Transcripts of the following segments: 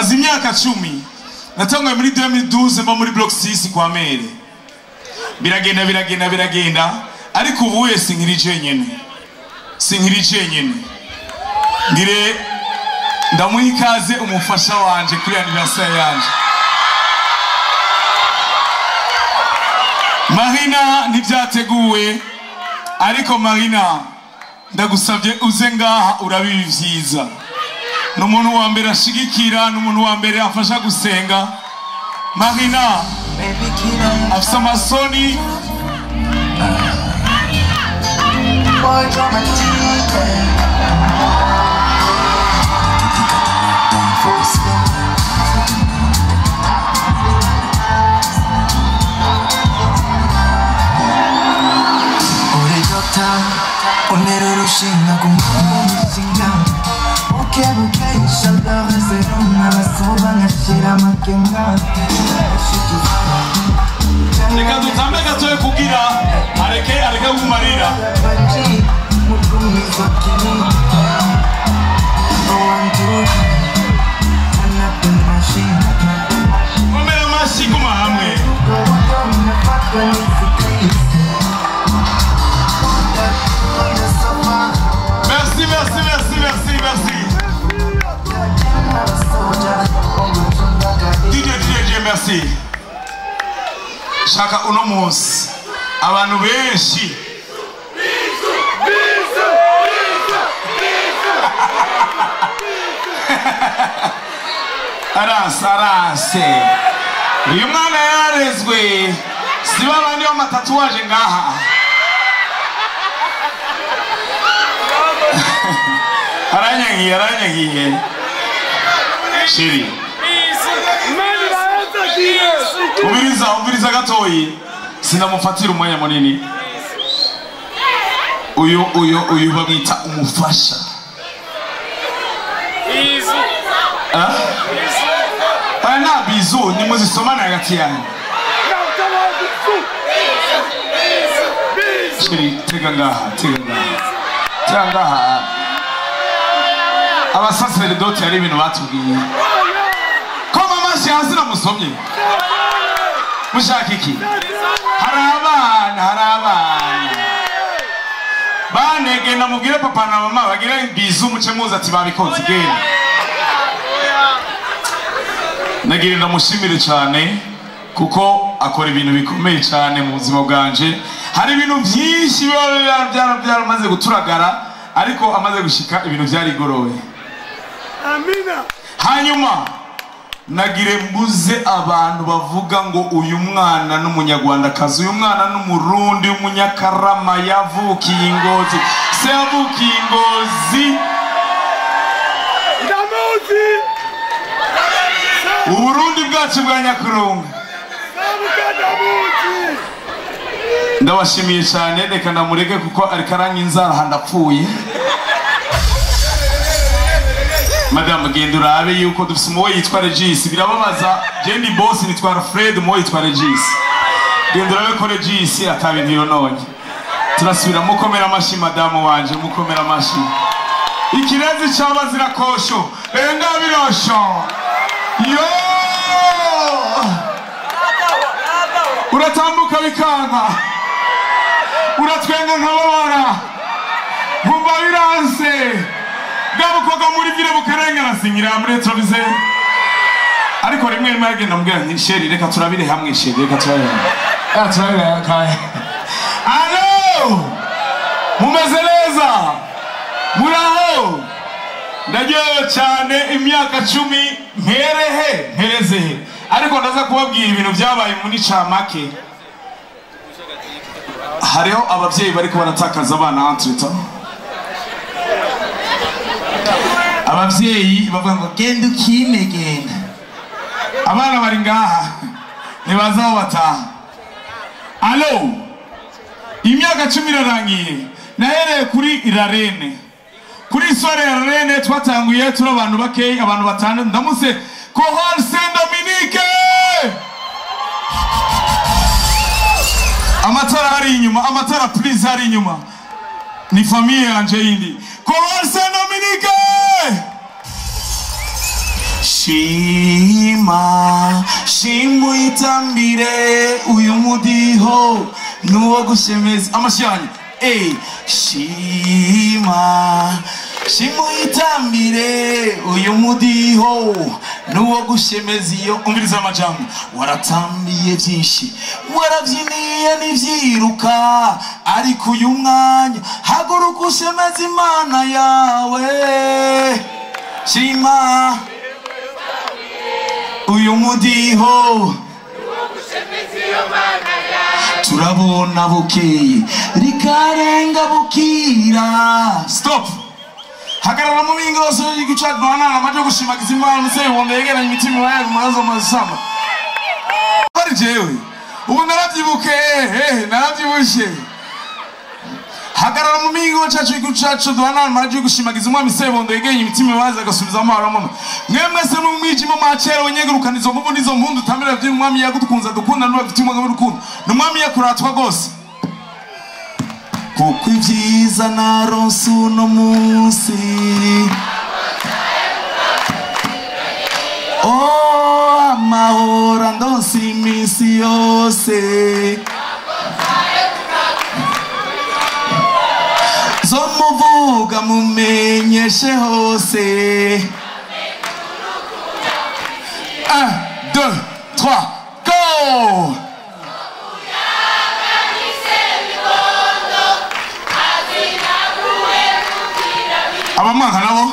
Maze imyaka 10 natanguye muri 2012 mba muri block 6 kwa mere. Biragenda biragenda biragenda, ariko ubuye sinkiri jenyene. Sinkiri jenyene. Ngire ndamuha ikaze umufasha wanje kuri anniversaire yanje. Marina ntibyateguwe, ariko Marina ndagusabye uze ngaha urabibi vyiza. N'umuntu wa mbere ashigikira, n'umuntu wa mbere afasha gusenga. Marina afise amasoni. Reka dutambe gatoya kugira areke areke kumarira. Komera amashyi guma hamwe. Merci, merci, merci, merci, merci. DJ, DJ, merci. Shaka uno munsi abantu benshi. Bizu, bizu, bizu, Aranse, aranse. Uyu mwana yararezwe. Si babandi b'amatatuwaje ngaha. Aranyangiye, aranyangiye. Shiri. Umviriza, umviriza gatoyi. Sinamufatira umwanya munini. Uyu uyu uyu bamwita umufasha. Ah? Pana bizu nimuzisomana hagati yanyu. Shiri, tega ngaha, tega ngaha. Tega ngaha. Abasaseredoti hari ibintu batubwiye. Koma amashyi hasi namusomye. Mushaka iki? Hari abana, hari abana. Bane genda mubwire papa na mama bagire bizu muce muzi ati babikoze genda. Nagira ndamushimire cyane kuko akora ibintu bikomeye cyane mu buzima bwanje. Hari ibintu byinshi biba byaramaze guturagara, ariko amaze gushika ibintu byarigoroye. Amina. Hanyuma nagire mbuze abantu bavuga ngo uyu mwana n'umunyarwandakazi, uyu mwana n'umurundi, umunyakarama yavukiye Ingozi. Se yavukiye Ingozi. Ndamuzi. Uburundi bwacu bwa Nyakurunga. Ndabashimiye cyane, reka ndamureke kuko ariko aranya inzara ndapfuye. Madame genda urabe yuko dufise umuwe yitwa Regis. Birababaza, je ndi boss nitwa Alfred, umuwe yitwa Regis. Genda urabe ko Regis atabintu yononye. Turasubira mukomera amashyi madamu wanje, mukomera amashyi. Ikirezi c'abazira kosho, enga birosho. Yo! Uratambuka bikanka. Uratwenga nkababara. Nkumva biranse. Bwa muri vile bukarengana sinyira muri retroviseur. Ariko rimwe rimwe agenda mbwira nti sheri reka turabire hamwe, sheri reka turabire. Ah turabire kaye. Allo! Mumeze neza? Muraho? Ndaryohewe cyane imyaka 10 mperehe mperezehe. Ariko ndaza kubabwira ibintu byabaye muri camake. Hariho abavyeyi bariko baratakaza abana entre temps. Abavyeyi bavuga ngo genda ukime genda. Abana bari ngaha ntibaza aho bataha. Allo, imyaka 10 irarangiye. Nahereye kuri Irarene. Kuri soirée ya Irarene twatanguye turi abantu bakeyi, abantu batanu. Ndamutse Chorale Saint Dominique. Amatara hari inyuma, amatara please hari inyuma. Ni famille yanje yindi. Chorale Saint Dominique. Shima shima uyitambire uyu mudiho nuwo gushemeza amashyi yanyu. Shima shima uyitambire uyu mudiho nuwo gushemeza iyo. Umviriza amajambo. Waratambiye byinshi, warabyiniye n'ivyiruka, ariko uyu mwanya haguruka ushemeze Imana yawe. Shima uyu mudiho turabona bukeye rikarenga bukira. Stop. Hagarara mu bingo yose y'igicaduhana amaje gushimagiza Imana se wonde yegeranye imitima yawe mazo mazama. Bari jewe ubu naravyibuke, naravyibushe. Hagarara mu mingo cacu igicacu duhana amaje gushimagiza umwami Sebondo yegeranye imitima yawe agasubiza amahoro mu mwe mwese mu mwijima mwacera wenyegurukana izo mvubu nizo mpundu tamira by'umwami yagutukunza dukunda n'abafite umwami w'urukundo n'umwami yakuratwa gose. Kuko ibyiza naronse uno munsi, oh amahoro andonse iminsi yose, zomuvuga mumenyeshe hose. 1 2 3 go. Abamwanka nabo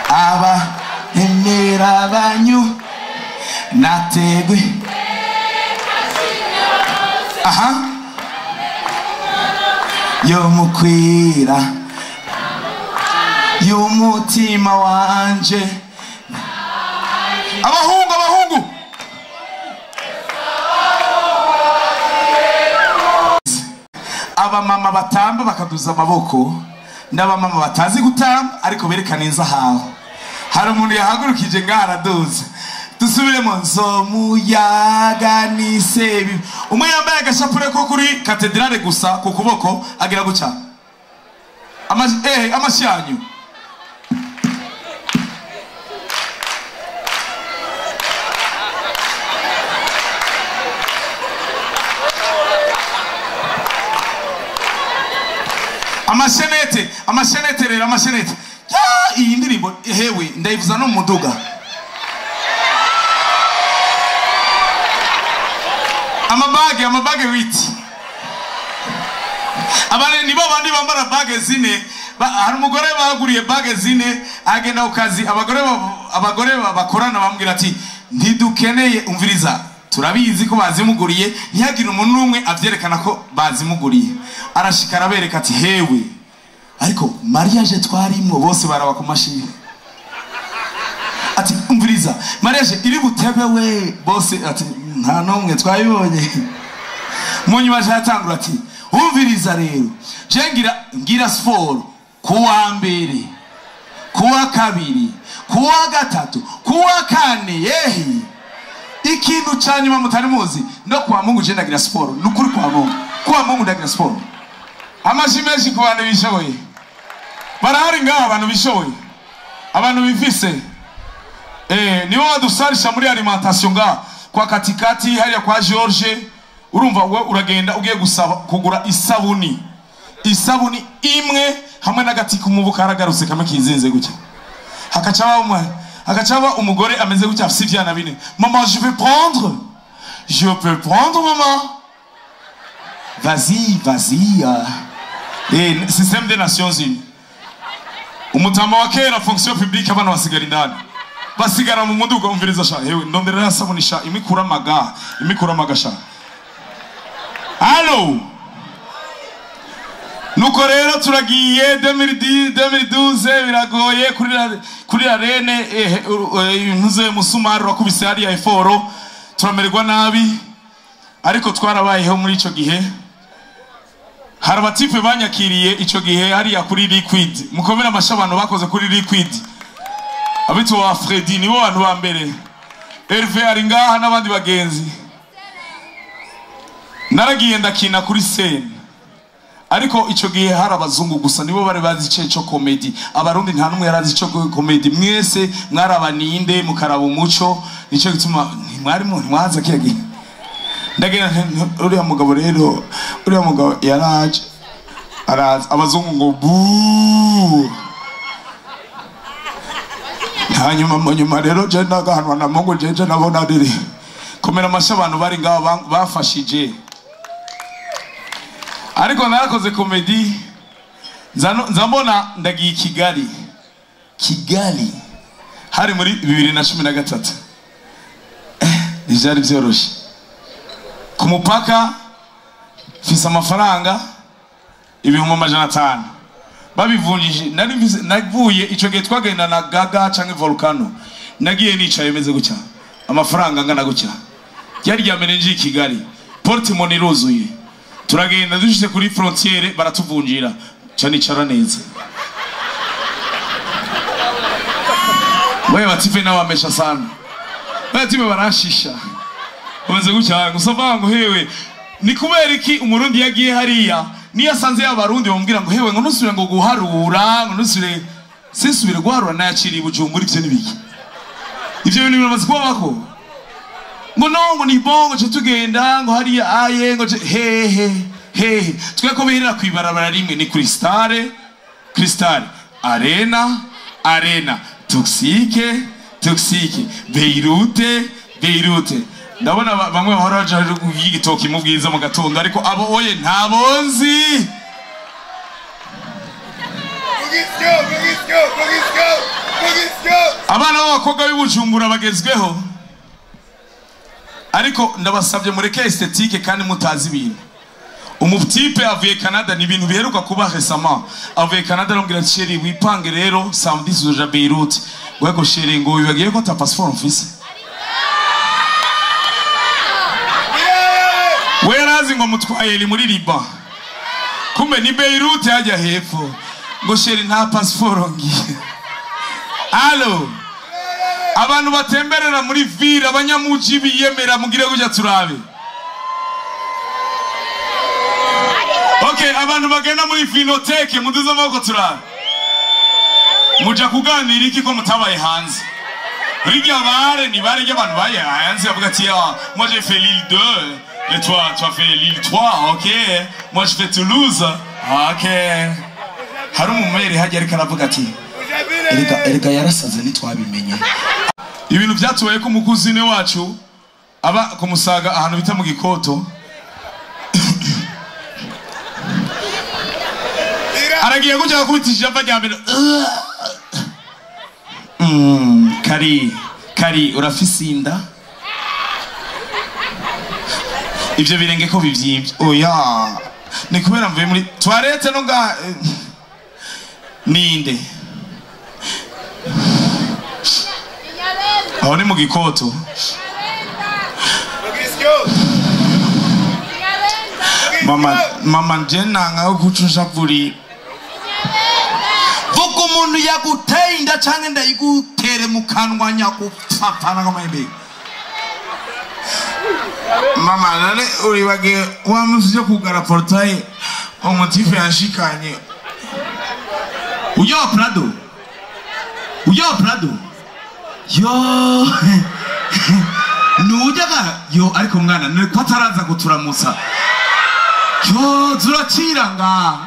aba emera banyu nategwe. Aha yo mukwira y'umutima wanje. Abahungu abahungu abamama batamba bakaduza amaboko n'abamama batazi gutamba ariko berekana inzahabu. Hari umuntu yahagurukije ngaha araduza. Dusubiremo. Nzomuyaga nisebi. Umwe yambaye agashapure ko kuri katedrale gusa ku kuboko agira guca amashyi yanyu. Amashenete, amashenete rero, amashenete. Iyi ndirimbo hewe ndayivuza no mu muduga. Amabage, amabage witi. Abane nibo bandi bambara bage zine. Hari umugore baguriye bage zine agenda ukazi. Abagore bakorana bambwira ati ntidukeneye umviriza, turabizi ko bazimuguriye, ntihagire umuntu umwe avyerekana ko bazimuguriye. Arashika arabereka ati hewe ariko mariage twarimwo bose baraba ku mashini. Ati umviriza mariage iri butebe we, bose ati nta nomwe twabibonye. Munyuma yatangura ati umviriza rero je ngira sport kuwa mbere, kuwa kabiri, kuwa gatatu, kuwa kane. Yehi ikintu cyanyuma mutari muzi no kwa Mungu je ndagira sport nukuri kwa Mungu, kwa Mungu ndagira sport. Amashi menshi ku bantu bishoboye barahari ngaha, abantu bishoboye, abantu bifise nibo badusarisha muri alimentation ngaha kwa katikati hariya kwa George. Urumva we uragenda ugiye gusaba kugura isabuni, isabuni imwe hamwe n'agati k'umubu karagarutse kamwe kizinze gutya. Hakacaba umugore ameze gutya afise ivyana bine. Maman, je vais prendre, je peux prendre maman. Vas-y, vas-y. Système des Nations Unies. Umutama wa kera fonction publique abana basigara indani. Basigara mu muduga umviriza sha. Hewe ndonderera sabuni sha imikura maga, imikura maga sha. Allo. Nuko rero turagiye 2010 2012 biragoye kuri arene ntuze musumari wakubise hariya eforo turamererwa nabi ariko twarabayeho muri ico gihe. Hari abatipe banyakiriye ico gihe hariya kuri Liquid. Mukomera amashabano bakoze kuri Liquid. Abitwa wa Freddy nibo bantu ba mbere. Hervé ari ngaha n'abandi bagenzi. Naragiye ndakina kuri scene. Ariko ico gihe hari abazungu gusa nibo bari bazi ico cyo comedy. Abarundi nta numwe yarazi ico comedy. Mwese mwarabaninde mukaraba umuco, nico gituma ntimwarimo ntimwaza kiya gihe. Ndagenda uriya mugabo rero, uriya mugabo yaraje araza abazungu ngo bu. Hanyuma mu nyuma rero je ndagahanwa na Mungu, jeje nabona riri komera amashyi abantu bari ngaho bafashije. Ariko narakoze comedy nzambona ndagiye Kigali. Kigali hari muri 2013. Ntivyari vyoroshe. Ku mupaka mfise amafaranga 500,000 babivunjije. Nari navuye ico gihe twagenda na Gaga canke Volcano, nagiye nicaye meze gutya, amafaranga angana gutya. Ryari rya mbere nje Kigali, porte-monnaie iruzuye. Turagenda dushitse kuri frontiere baratuvunjira, ca nicara neza. Wewe batipe n'abamesha sana, batipe baranshisha bameze gutya gusa ngo hewe ni kubera iki umurundi yagiye hariya niyo asanze y'abarundi bamubwira ngo hewe ngo nusubire ngo guharura, ngo nusubire, sinsubire guharura nayaciriye Bujumbura. Ivyo nibiki? Ivyo bintu biramaze kubabako ngo no ngo ni bongo cyo tugenda ngo hariya aye ngo hehe hehe twe ko biherera kwibarabara rimwe ni Cristale, Cristale Arena, Arena Toxique, Toxique Beirute, Beirute. Ndabona bamwe bahora baje igitoki mu bwiza mu gatondo, ariko abo oye ntabonzi. Abana b'abakobwa b'Ibujumbura bagezweho, ariko ndabasabye mureke esthétique kandi mutazi ibintu. Umutipe avuye Canada, ni ibintu biheruka kuba récemment. Avuye Canada arambwira ati chéri wipange rero samedi tuzoja Beirut. Wego chéri ngo wibagiye ko ta passeport mfise. We yarazi ngo mutwaye ri muri Liban, kumbe ni Beirut hajya hepfo. Ngo chéri nta passeport ngiye. Allo, abantu batemberera muri ville, abanyamuji biyemera mugire gutya turabe. Okay, abantu bagenda muri vinoteke muduze amaboko turabe. Muja kuganira iki ko mutabaye hanze? Rirya bare ni bare ry'abantu baye hanze bavuga ati ah, moi j'ai fait l'île 2 et toi tu as fait l'île 3, ok, moi je fais Toulouse, ok. Hari umumere hajya ariko aravuga ati erega yarasaze ntitwabimenye. Ibintu byatubaye ko umukuzine wacu aba kumusaga ahantu bita mu Gikoto, aragiye gutya kubitisha ijambo rya mbere. Kari kari urafise inda, ivyo birenge ko bivyimvye. Oya ni kubera mvuye muri toilette no nga ninde aho ni mu Gikoto. Mama mama nje nanga kucusha kuri vuga umuntu yaguteye inda canke ndayigutere mu kanwa nyakupfapfana nk'amahembe. Mama none uribagiye wa musi yo kugara portail umutife yanshikanye. Ujya wa Prado, ujya wa Prado yo nujyaga yo, ariko mwana ni ko ataraza kuturamutsa yo turakiranga.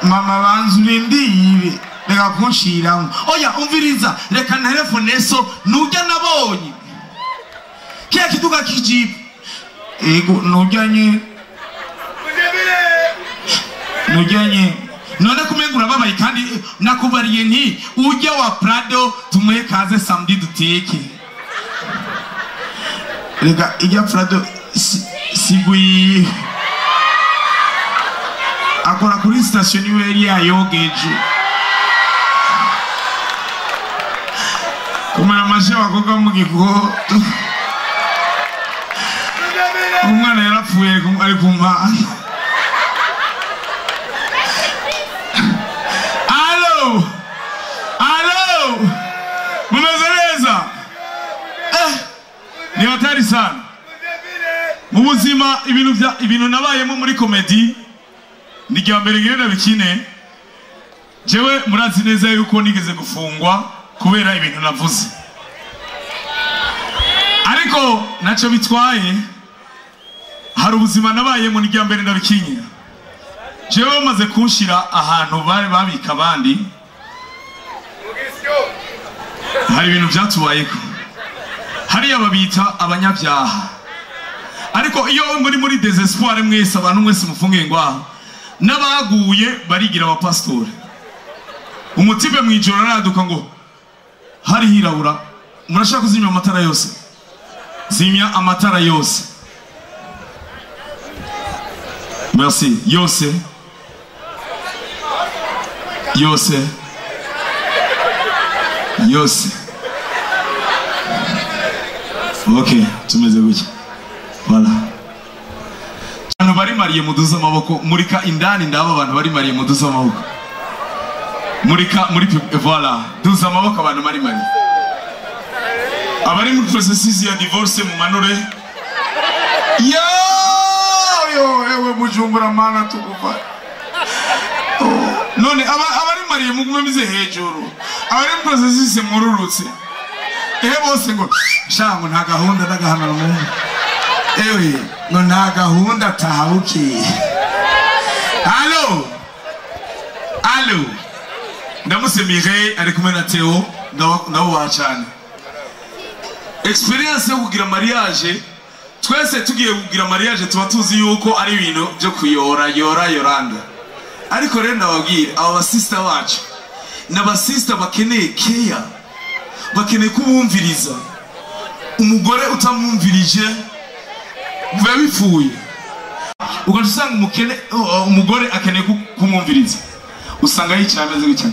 Mama banzu urindire reka kunshiramo. Oya umviriza reka nterefone so nujya nabonye kiya kiduga kijipo. Ego nujyanye nujyanye none kumenga urababaye kandi nakubariye nti ujya wa Prado tumuhe kaze samedi duteke. Reka ijya Prado sigwi akora kuri station niwe yari yayogeje. Kumara amashe abakobwa mu Gikoto, umwana yarapfuye ari ku mpanda. Allo allo, mumeze neza? Ni hatari sana. Mu buzima ibintu bya ibintu nabayemo muri comedy ni rya mbere ngire bikine. Jewe murazi neza yuko nigeze gufungwa kubera ibintu navuze. Ariko naco bitwaye, hari ubuzima nabayemo ni rya mbere ndabikinye. Jewe maze kunshira ahantu bari babika abandi, hari ibintu byatubayeko. Hariya babita abanyabyaha. Ariko iyo muri désespoir mwese, abantu mwese mufungiye ngwaho, n'abaguye barigira abapastori. Umutipe mwijoro araduka ngo hari hirabura, murashaka kuzimya amatara yose, zimya amatara yose, merci, yose yose yose. Okay, tumeze gutya. Voilà. Abantu bari mariye muduze amaboko, murika indani ndaba abantu bari mariye muduze amaboko. Murika muri voilà, duze amaboko abantu bari mariye. Abari muri processus ya divorce mu manure. Yo yo ewe Bujumbura mana tukuva. None abari mariye mugume mize hejuru. Abari muri processus mururutse. Ehe bose ngo shango nta gahunda ndagahanura mu. Ewe ngo nta gahunda tahabukiye. Allo allo, ndamuse Mireille ari kumwe na Theo, ndabubaha cyane. Experience yo kugira mariage, twese tugiye kugira mariage tuba tuzi yuko ari ibintu byo kuyora yora yoranda. Ariko rero ndababwira aba basista bacu n'abasista bakeneye care, bakeneye kubumviriza. Umugore utamwumvirije biba bipfuye. Ugaca usanga umukene, umugore akeneye kumwumviriza, usanga yicaye ameze gutya.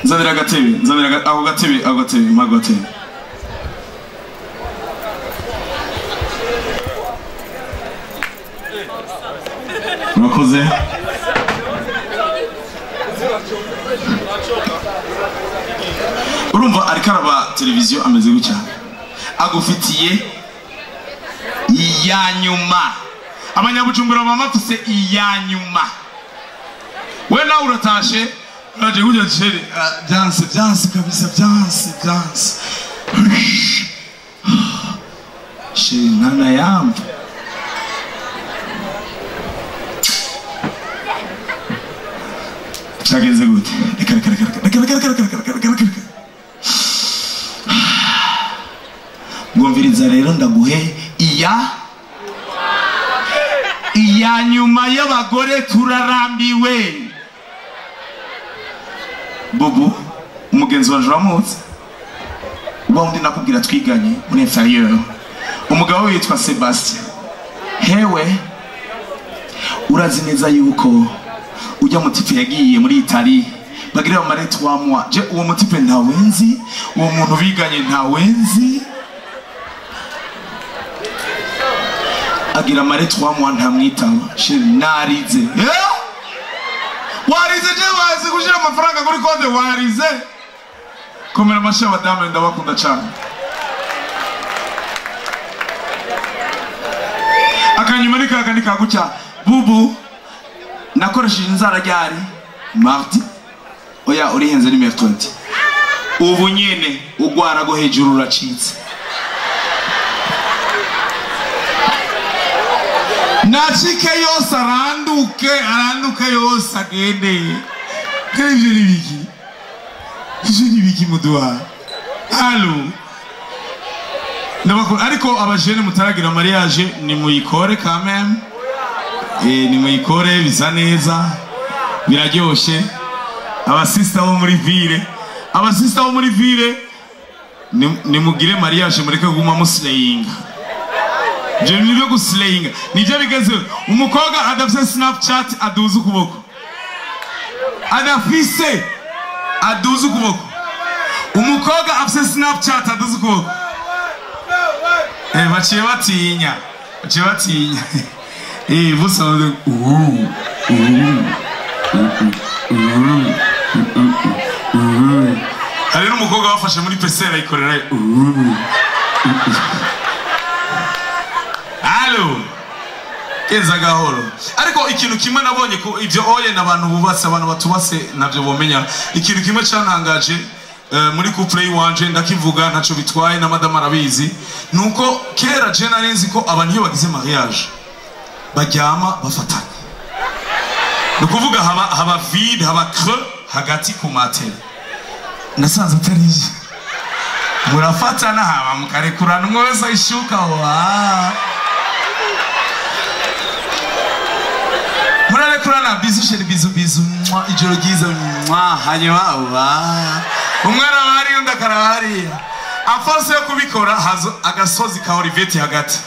Nzanira agatebe, nzanira ako gatebe, ako gatebe, mpa agatebe. Murakoze. Urumva ariko araba televiziyo ameze gutya, agufitiye iya nyuma. Abanyabujumbura mama bafise iya nyuma. We nawe uratashe uraje kujya chere, byanse byanse kabisa, byanse byanse. Chere nana yamba. Cyagenze gute? Reka reka reka reka reka reka reka reka reka reka. Ngumviriza rero ndaguhe iya nyuma y'abagore turarambiwe. Bubu umugenzi wanje uramutse, uba undi nakubwira twiganye muri inférieur, umugabo witwa Sebastien. Hewe urazi neza yuko ujya mutipe yagiye muri Italie bagira bamare 3 mois. Je uwo mutipe ntawenzi, uwo muntu biganye ntawenzi, agira mare 3 mois ntamwitaba. Chéri narize. Warize je wazi gushira amafaranga kuri konte warize. Komera amasha abadamu ndabakunda cyane. Akanyuma ni kaka nikagucya bubu nakoresheje inzara ryari mardi, oya urihenze ni mercredi. Ubu nyene ugwara go hejuru uracitse. Nacike yose aranduke, aranduke yose agende. Ivyo ni biki? Ivyo ni biki muduha? Allo. Ndabakora ariko abajene mutaragira mariage ni muyikore quand même. Ni muyikore bisa neza, biraryoshe. Abasista bo muri ville, abasista bo muri ville ni mugire mariage mureke kuguma muslayinga. Je nibyo guslayinga nibyo bigeze. Umukobwa adafise Snapchat aduza ukuboko, adafise aduza ukuboko. Umukobwa afise Snapchat aduza ukuboko. Baciye batinya, baciye batinya. Busa hari n'umukobwa bafashe muri PCR ayikorera. Allo, genza gahoro. Ariko ikintu kimwe nabonye ku ibyo oye n'abantu bubatse, abantu batubatse navyo bomenya. Ikintu kimwe cantangaje muri couple yiwanje, ndakivuga ntaco bitwaye na madame arabizi, nuko kera je nari nzi ko abantu iyo bagize mariage baryama bafatanye, ni ukuvuga haba vide, haba creux hagati ku matera. Nasanze atari ivyo, murafatana haba mukarekurana, umwe wese ayishuka wa murarekurana, bisous chéri, bisous bisous, mwa, ijoro ryiza, mwa, hanyuma wa umwe araba hariya undi akaraba hariya. À force yo kubikora haza agasozi ka Olivette hagati.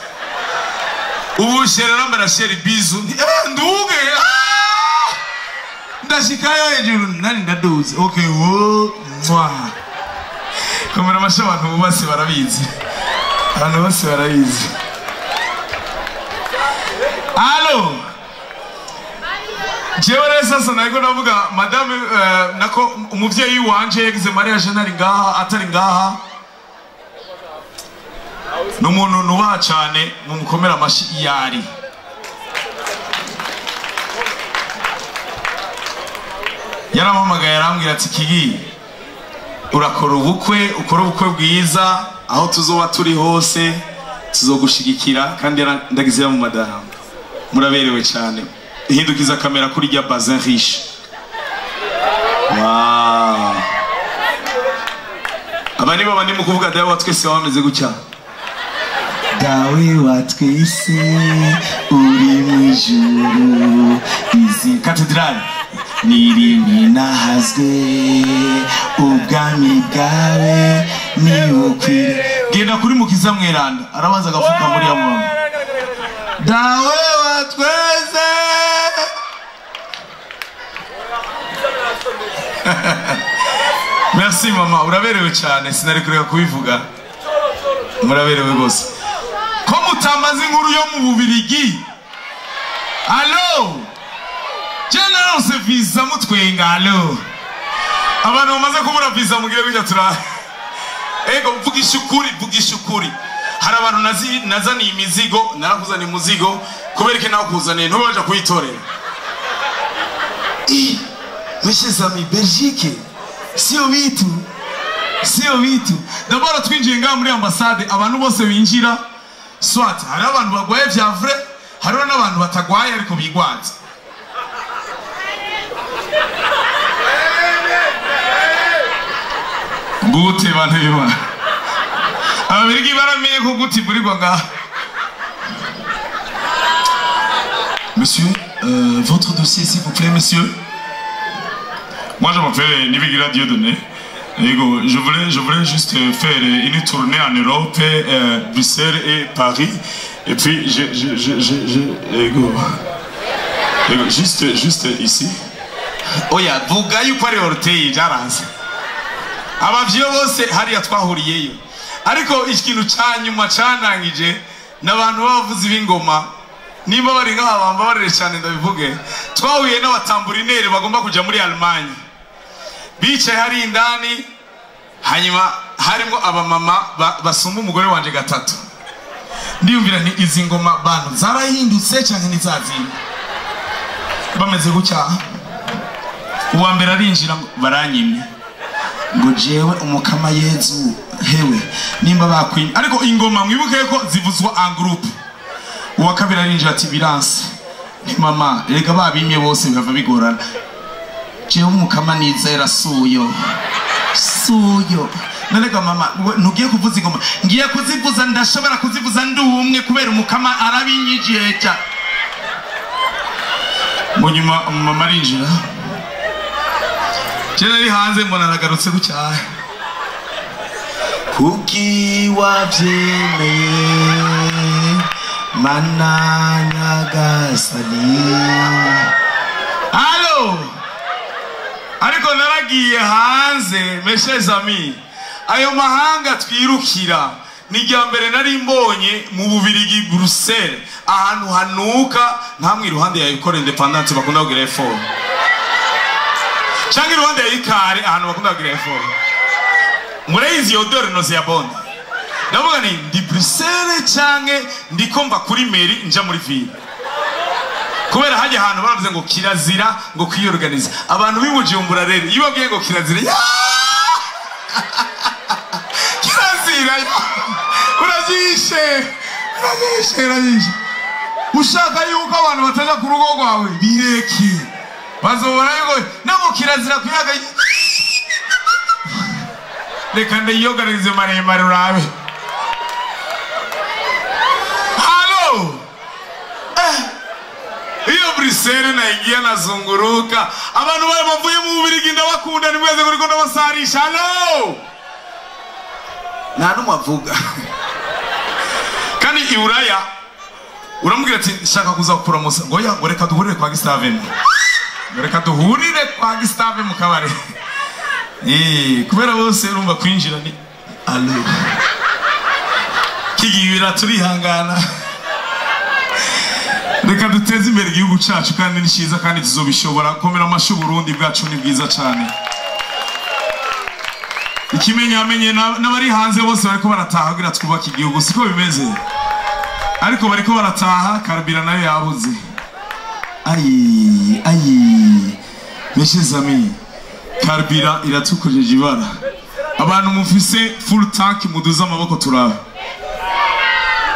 Ubu chéri arambara, chéri bisous, nduge, ah! Ndashikayo hejuru nani ndaduze, okay, wo mwa komera amashyi. Abantu bubatse barabizi, abantu bose barabizi. Allo, jewe rero sasa nariko ndavuga madame, nako umuvyeyi wanje yagize mariage ntari ngaha, atari ngaha. Ni umuntu nubaha cane, mumukomera amashi iyari. Yarampamagaye arambwira ati: "Kigi, urakora ubukwe, ukora ubukwe bwiza, aho tuzoba turi hose tuzogushigikira." Kandi ndagize mu madamu, muraberewe cyane. Hindukiza kamera kuri rya bazin riche. Wow, aba nibo bandi mu kuvuga dawe wa twese bameze gutya. Dawe wa twese uri mu ijuru, izi katedrali nahazwe, ubwami bwawe nibukwire. Genda kuri Mukiza Mweranda, arabanza agafuka muri ya mama. Dawe wa twese. Merci mama, uraberewe cyane, sinari kureka kubivuga, muraberewe rwose. Ko mutamaze inkuru yo mu Bubirigi? Allo, je visa mutwenga. Allo, abantu bamaze kubura visa mugire gutya tura. Ego, vugisha ukuri, vugisha ukuri. Hari abantu nazaniye imizigo, narakuzaniye umuzigo kubera ko nawukuzaniye ntubaje kuyitorera. Mes amis, Belgique sio vitu, sio vitu. D'abord twinjiye ngaha muri ambassade, abantu bose binjira, soit hari abantu bagwaye vya vrai, hariho n'abantu batagwaye ariko bigwaza. Gute bantu b'Imana, Ababirigi baramenye ko gute ivurirwa ngaha. Monsieur, votre dossier, s'il vous plaît, monsieur. Moi, je m'appelle Nibigira Dieudonné. Ego, je voulais juste faire une tournée en Europe, Bruxelles et Paris. Et puis, ego, ego, juste ici. Oya, vuga yuko ari orteil byaranze. Abavyo bose hariya twahuriyeyo. Ariko ikintu ca nyuma candangije n'abantu b'abavuzi b'ingoma, nimba bari ngaha bambabarire cyane ndabivuge. Twahuye n'abatamburinere bagomba kuja muri Allemagne, bicaye hari indani, hanyuma harimo abamama basumba umugore wanje gatatu. Ndiyumvira nti izi ngoma bantu zarahindutse canke ntizazindi? Bameze gutya, uwa mbere arinjira ngo baranyimye, ngo jewe umukama Yezu. Hewe, nimba bakwimye, ariko ingoma mwibuke ko zivuzwa en groupe. Uwa kabiri arinjira ati biranse. Nti mama, erega babimye bose bihava bigorana. Jewe umukama nizera suyo suyo. Narega mama, ntugiye kuvuza ingoma? Ngiye kuzivuza, ndashobora kuzivuza ndi umwe kubera umukama arabinyigiye cyane. Mu nyuma mama arinjira, je nari hanze, mbona aragarutse gutya. Kuki wabyemeye, mana nyagasani? Allo, ariko naragiye hanze, mes chers amis, ayo mahanga twirukira ni irya mbere nari mbonye mu Bubirigi, Bruxelles, ahantu hanuka ntamwe iruhande ya École Indépendante bakunda kugira effort, cyangwa iruhande ya Ikare ahantu bakunda kugira effort. Murayizi odeur nauséabonde. Ndavuga ni ndi Bruxelles canke ndiko mva kuri mairie nja muri ville. Kubera hajya ahantu bavuze ngo kirazira ngo kwiyorganiza. Abantu b'ibujumbura rero iyo babwiye ngo kirazira, kirazira urabyishe urabyishe urabyishe. Ushaka yuko abantu bataja ku rugo rwawe bireki bazobona yuko nabo kirazira kuyaga. Reka ndayiyoganize maremare urabe. Halo iyo Bruxelles naingia nazunguruka abantu bari bavuye mu Bubirigi ndabakunda nimweze kuriko ndabasarisha. Halo nta numwe avuga. Kandi i Buraya uramubwira ati shaka kuza kuramusa ngo ya ngo reka duhurire kwa Gustave, ngo reka duhurire kwa Gustave mu kabare. Kubera bose urumva kwinjira ni allo kigibira turihangana. Reka duteze imbere igihugu cacu kandi ni cyiza kandi tuzobishobora. Komera amashi Burundi bwacu ni bwiza cyane. Ikimenyamenye n'abari hanze bose bariko barataha kugira twubake igihugu, siko bimeze? Ariko bariko barataha karabira nayo yabuze. Ayi ayi mes chers amis, karabira iratukojeje ibara. Abantu mufise full tank muduza amaboko turabe.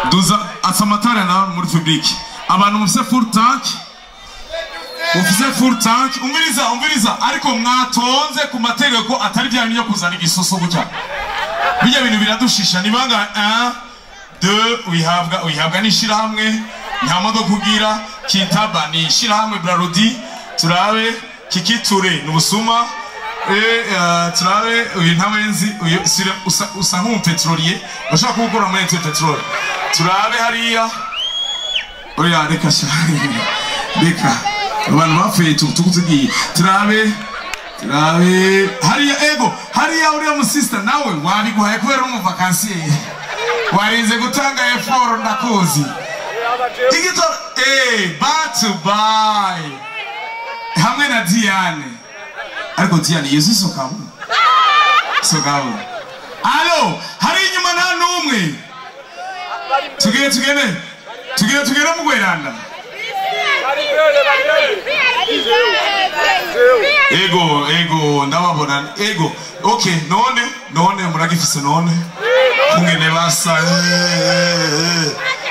Duza asamatara na muri public. Abantu mufise full tank, mufise full tank, umviriza umviriza, ariko mwatonze ku mategeko atari bya bintu byo kuzana igisusu gutya. Bijya bintu biradushisha nibanga 1 2 uyihabwa uyihabwa n'ishirahamwe nta modoka ugira kitaba ni ishirahamwe Brarudi turabe kikiture n'ubusuma turabe uyu ntawenzi uyu usa nk'umupetrolier bashaka gukora muri petrole turabe hariya. Oya reka sha reka abantu bapfuye tukutugiye turabe turabe hariya ego hariya uriya musista nawe wabiguhaye kubera mu vacances warinze gutanga effort ndakuzi igito bye to bye hamwe na Diane. Ariko Diane Yesu sokamu sokamu. Allo hari inyuma nta numwe tugere tugere tugere tugere mu gweranda. Ego ego ndababona ego okay none none muragifise none kungene basa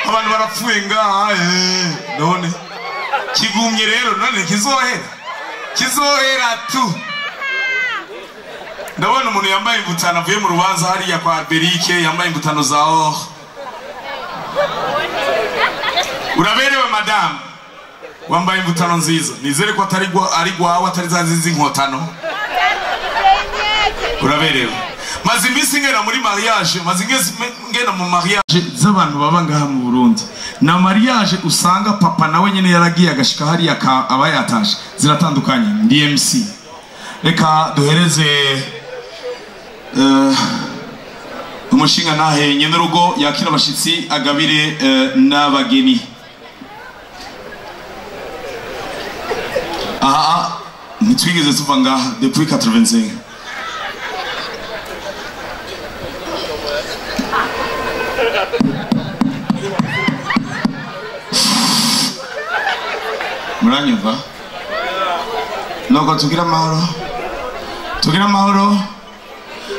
abantu barapfuye ngaha none kigumye rero none kizohera kizohera tu. Ndabona umuntu yambaye imbutano avuye mu rubanza hariya kwa Berike yambaye imbutano za or. Uraberewe madame wambaye imbutano nziza nizere ko atari ari gwawe atari za nziza inkotano. Uraberewe. Maze iminsi ngena muri mariage, maze ngena mu mariage z'abantu baba ngaha mu Burundi. Na mariage usanga papa nawe nyene yaragiye agashika hariya abayatashe ziratandukanye. Ndi MC. Reka duhereze umushinga nahe nyene rugo yakira abashitsi agabire n'abageni. Aha ntitwigeze tuva ngaha depuis 85. Muranyumva? Nuko tugira amahoro, tugira amahoro,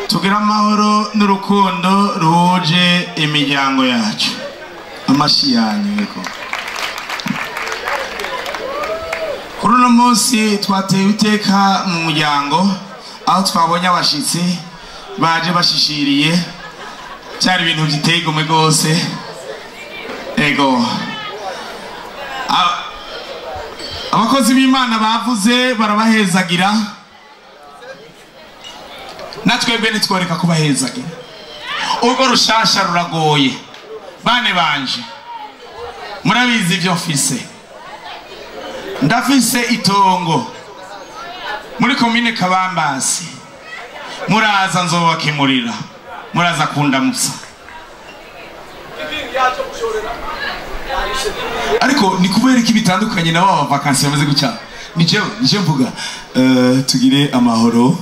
tugira amahoro n'urukundo ruhuje imiryango yacu. Amashi yanyu yego. Kuri uno munsi twatewe iteka mu muryango aho twabonye abashitsi baje bashishiriye, cyari ibintu biteye igomwe rwose. Ego abakozi b'Imana bavuze barabahezagira, natwebwe nitworeka kubahezagira. Urwo rushasha ruragoye bane banje, murabizi ibyo mfise. Ndafise itongo muri komine Kabambasi, muraza nzobakemurira, muraza kundamutsa. Ariko ni kubera iki bitandukanye na baba vacances bamaze guca? Ni jewe mvuga tugire amahoro.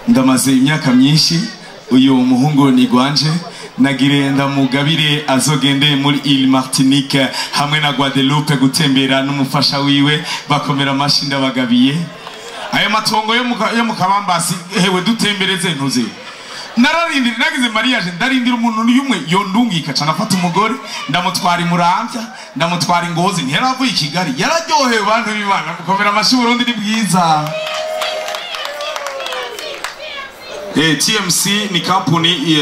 Ndamaze imyaka myinshi, uyu muhungu ni gwanje, Nagire ndamugabire azogende muri Ile Martinique hamwe na Guadeloupe gutembera n'umufasha wiwe. Bakomera amashi ndabagabiye. Ayo matongo yo mu Kabambasi, hewe dutembereze ntuze. Nararindira, nagize mariage, ndarindira umuntu y'umwe yondungika ca nafata umugore ndamutwara imuramvya, ndamutwara ingozi, ntiyaravuye i Kigali, yararyohewe. Bantu b'Imana, mukomera amashi, Burundi ni bwiza. TMC ni kampuni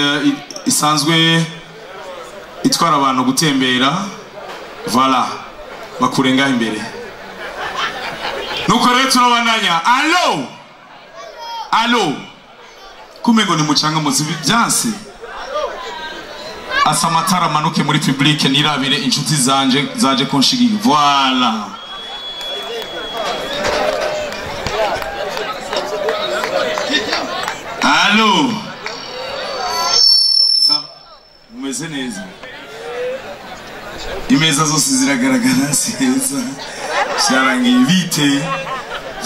isanzwe itwara abantu gutembera. Voilà, bakurenga imbere. Nuko rero turabandanya. Allo, allo, kumengo ni mucanga muzi byanse. Asa amatara amanuke muri public nirabire inshuti zanje zaje kunshigiye. Voilà. Allo. Mumeze neza? Imeza zose ziragaragara neza. Cyarangiye bite?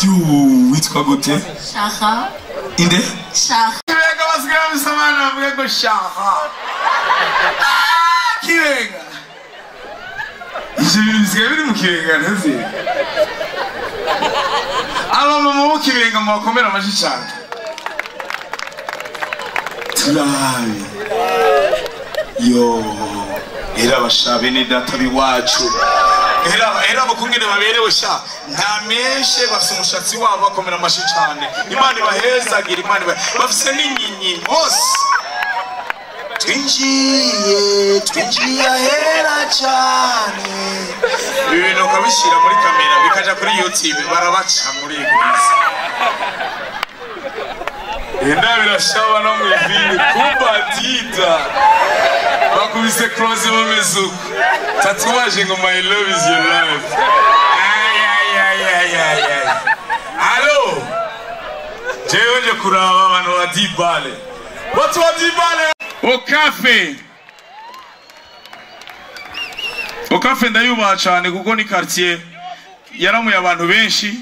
Yu, witwa gute? Shaha. Inde? Shaha. Kibenga basigaye bisamana bavuga ngo shaha. Kibenga. Ivyo bintu bisigaye biri mu Kibenga ntuzi. Abamama bo Kibenga mubakomera amashi cane. Turabe. Yo, era basha bene data biwacu. Era bakungene baberewe sha. Nta meshe bafise umushatsi wabo, bakomera amashi cane. Imana ibahezagira, Imana bafise n'inkinyi bose. Twinjiye, twinjiye ahera cane. Ibi bintu ukabishyira muri kamera bikaja kuri YouTube, barabaca muri eglise. Enda birashaba no mu ivini kubatita. Bakubise cross bameze uko. Tatouage ngo my love is your love. Ay ay ay ay ay ay. Allo. Jewe nje kuraba abantu ba Dibale. Watu wa Dibale. Okafe. Okafe ndayubaha cyane kuko ni quartier yaramuye abantu benshi.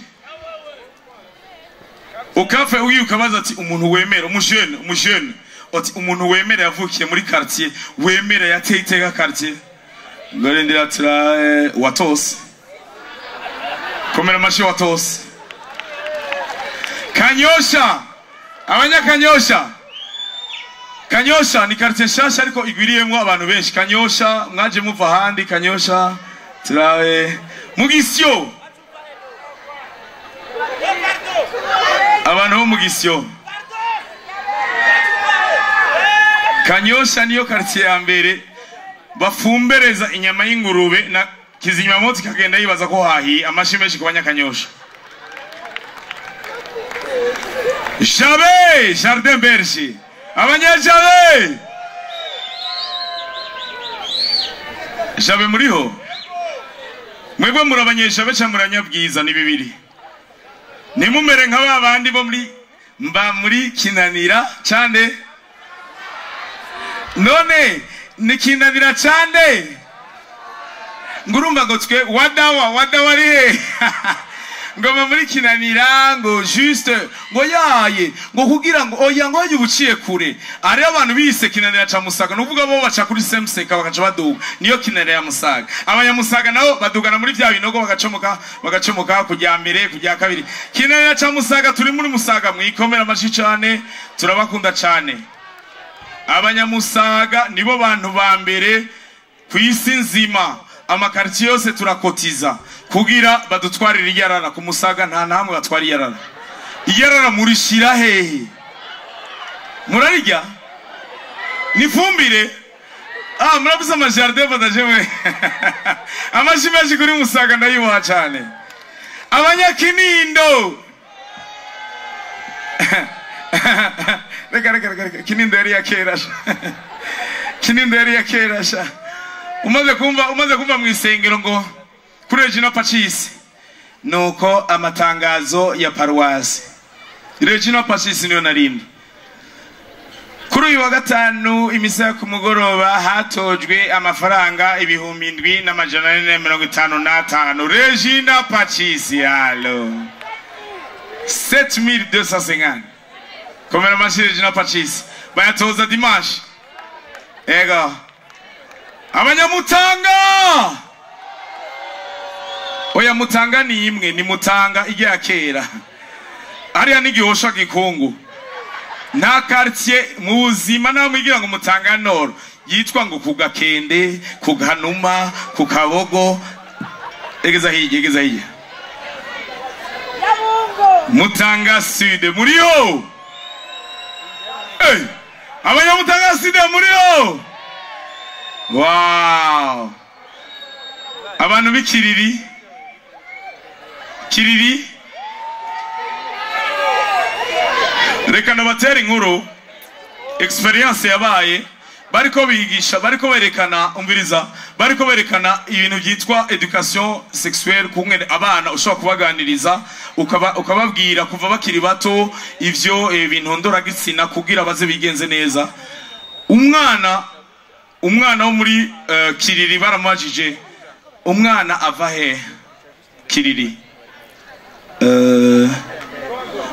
Okafe uyu ukabaza ati umuntu wemera, umujene ati umuntu wemera yavukiye muri quartier, wemera yateye iteka quartier. Ngarindira tira watose. Komera amashi watose. Kanyosha. Abanyakanyosha. Kanyosha ni quartier nshasha ariko igwiriyemwo abantu benshi. Kanyosha mwaje muva ahandi. Kanyosha turabe Mugisyo. Abantu bo Mugisyo. Kanyosha niyo quartier ya mbere bafumbereza inyama y'ingurube na kizimyamoto ikagenda yibaza ko hahiye. Amashi menshi ku banyakanyosha. Jabe Jardin Berger. Abanyajabe. Jabe muriho? Mwebwe muri abanyejabe cyangwa muri abanyabwiza? Ni bibiri. Nimumere nka babandi bo muri mba muri Kinanira cyane. None ni Kinanira cyane. Ngurumva ngo twe wadawa ari he? Ngoma muri Kinanira ngo juste ngo yaye ngo kugira ngo oya ngo ubuciye kure. Ari abantu bise Kinanira ca Musaga, nuvuga bo baca kuri Semseka bakaca baduga. Niyo Kinanira ya Musaga. Abanyamusaga nabo badugana muri vya binogo bagacomoka kujya mbere kujya kabiri. Kinanira ca Musaga turi muri Musaga, mwikomera amashi cane, turabakunda cane. Abanyamusaga nibo bantu ba mbere ku isi nzima. Amakartier yose turakotiza kugira badutwarira iyarara. Ku Musaga nta namwe batwara iyarara. Iyarara murishira hehe? Murarirya? Ni fumbire? Ah, murabisa ama jardin badajewe. Amashi menshi kuri Musaga ndayubaha cane. Abanyakinindo. Reka reka reka, Kinindo yari ya kera sha. Kinindo yari ya kera sha. Umaze kumva mu isengero ngo kuri Regina Pacis nuko amatangazo ya paruwasi Regina Pacis niyo narindi. Kuri uyu wa gatanu imisa yo ku mugoroba hatojwe amafaranga 7455. Regina Pacis allo 7250. Komera amashi Regina Pacis. Bayatoza dimanche. Ego abanyamutanga oya mutanga ni imwe ni mutanga ijya kera ariya n'igihosha gikungu nta quartier mu buzima naho mwigira ngo mutanga noro yitwa ngo kugakende kuganuma kukabogo egeza hirya egeza hirya Mutanga Sud muriyo hey abanyamutanga Sud muriyo wow abantu b'ikiriri kiriri reka nabatera inkuru experience yabaye bariko bigisha bariko berekana umviriza bariko berekana ibintu byitwa education sexuelle kumwe abana ushobora kubaganiriza ukababwira kuva bakiri bato ivyo bintu ndora gitsina kugira baze bigenze neza. Umwana wo muri Kiriri baramajije umwana ava he Kiriri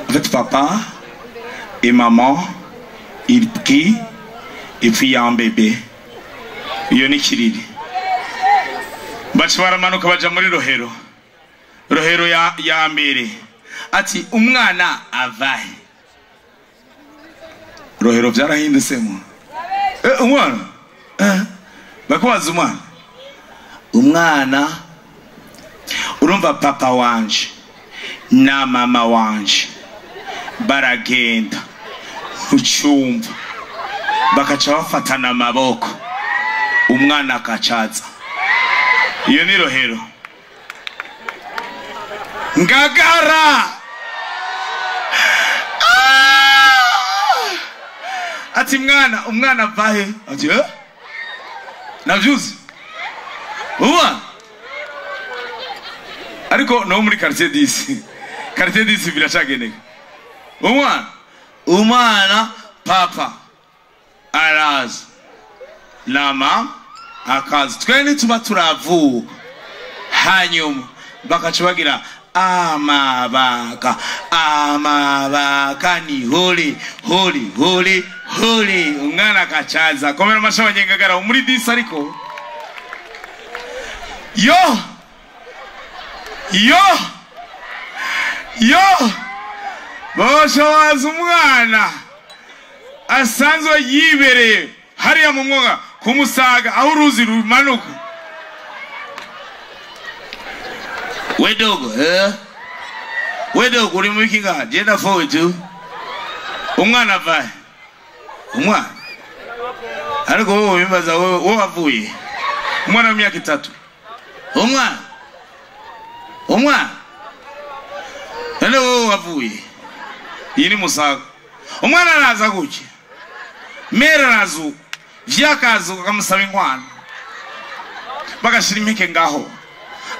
votre papa et maman ils prient et puis il y a un bébé. Iyo ni Kiriri. Baca baramanuka baja muri Rohero. Rohero ya mbere. Ati umwana avahe. Rohero byarahindutse. Umwana. Bakubaza umwana. Umwana urumva papa wanje na mama wanje baragenda mu cyumba bakaca bafatana amaboko umwana akacaza. Iyo ni Rohero. Ngagara ati mwana umwana vahe ati navyuzi uwa ariko no muri quartier 10 quartier 10 biracageneka umwana papa araza nama akaza twene tuba turavuka hanyuma bakaca bagira amabaka amabaka ni holi holi holi holi umwana akacaza komera amasha abanyengagara muri 10 ariko yo yo yo boshowaza umwana asanzwe yibereye hariya mu mwonga kumusaga aho uruzi rumanuka. We dogo we dogo uri mu kinga jenda forward tu umwana avaye umwana ariko wowe wimbaza wowe wavuye umwana w'imyaka 3 umwana umwana none wowe wavuye iyi ni musaga umwana araza guke mera arazu vyakazu akamusaba inkwano bagashira impeke ngaho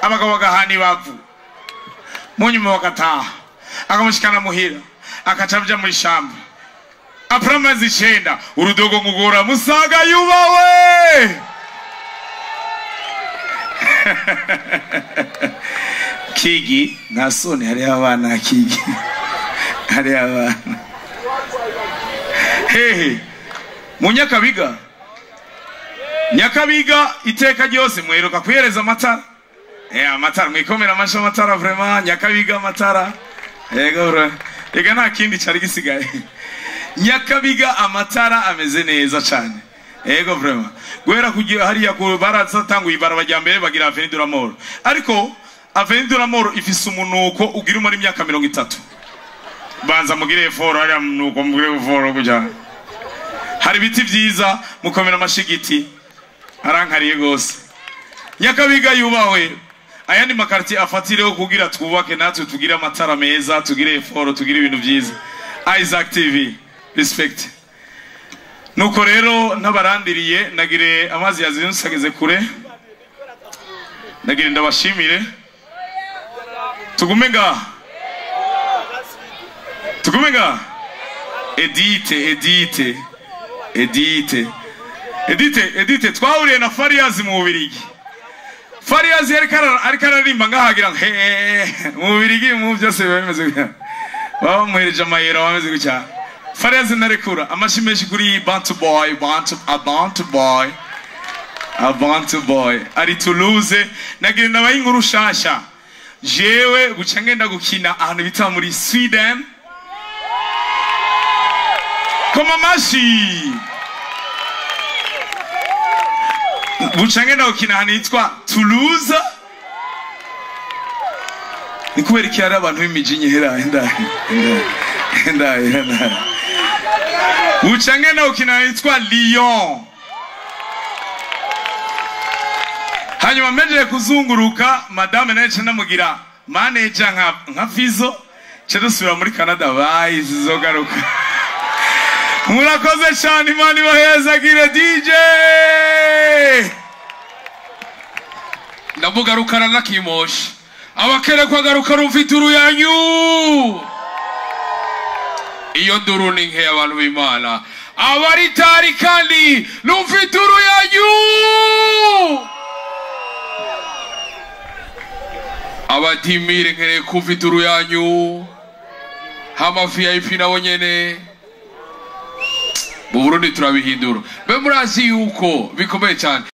abagabo bagahana ibavu munyuma bagataha akamushikana muhira akaca aja muri shamba apramazi 9 urudogo ngugora musaga yubawe Kigi nta soni hari abana Kigi hari abana hehe mu Nyakabiga Nyakabiga iteka ryose mweruka kwihereza amatara amatara mwikomera amasha amatara vraiment Nyakabiga amatara yego bro ega nta kindi cari gisigaye Nyakabiga amatara ameze neza cyane yego vraiment guhera kugira hariya ku barazatanguye ibaraba mbere bagira Avenue de la Mort ariko Avenue de la Mort ifise umunuko ugira umara imyaka 30 banza mugire effort hariya munuko mugire effort kuja hari ibiti vyiza mukomera amashigiti arankariye gose Nyakabiga yubahwe ayandi makarti afatireho kugira twubake natwe tugire amatara meza tugire effort tugire ibintu vyiza. Isaac TV respect. Nuko rero ntabarandiriye nagire amazi yazinusageze kure nagire ndabashimire tugume nga tugume nga Edite Edite Edite Edite Edite twahuriye na Fariyazi mu Bubirigi. Fariyazi ariko ararimba ngahagira he mu Bubirigi mu byose bimeze gutya baba muhereje amayero bameze gutya. Farious narekura amashi menshi kuri Bantu Boy, Bantu Abantu Boy, Abantu Boy ari Toulouse. Nagira nabaye inkuru shasha, jewe guca ngenda gukina ahantu bita muri Sweden. Koma amashi. Buca ngenda gukina ahantu hitwa Toulouse. Ni kubera iki hari abantu b'imijinyi hera ndahe ndahe ndahe. Buca ngenda gukina ahantu hitwa Lyon. Hanyuma mpejeje kuzunguruka, madame nawe nca ndamugira manager nka Fizo, nca dusubira muri Canada. Bye, zizogaruka. Murakoze cyane, Imana ibahezagire. DJ. Ndavuga rukara nakimoshe abakerekwa garuka rumfite uruyanyu. Iyo nduru ni nke abantu b'Imana abaritari kandi rumfite uruyanyu. Abadimire nkereye kumva uruyanyu. Hama VIP nabo nyene mu Burundi turabihindura. Mbe murazi yuko bikomeye cyane.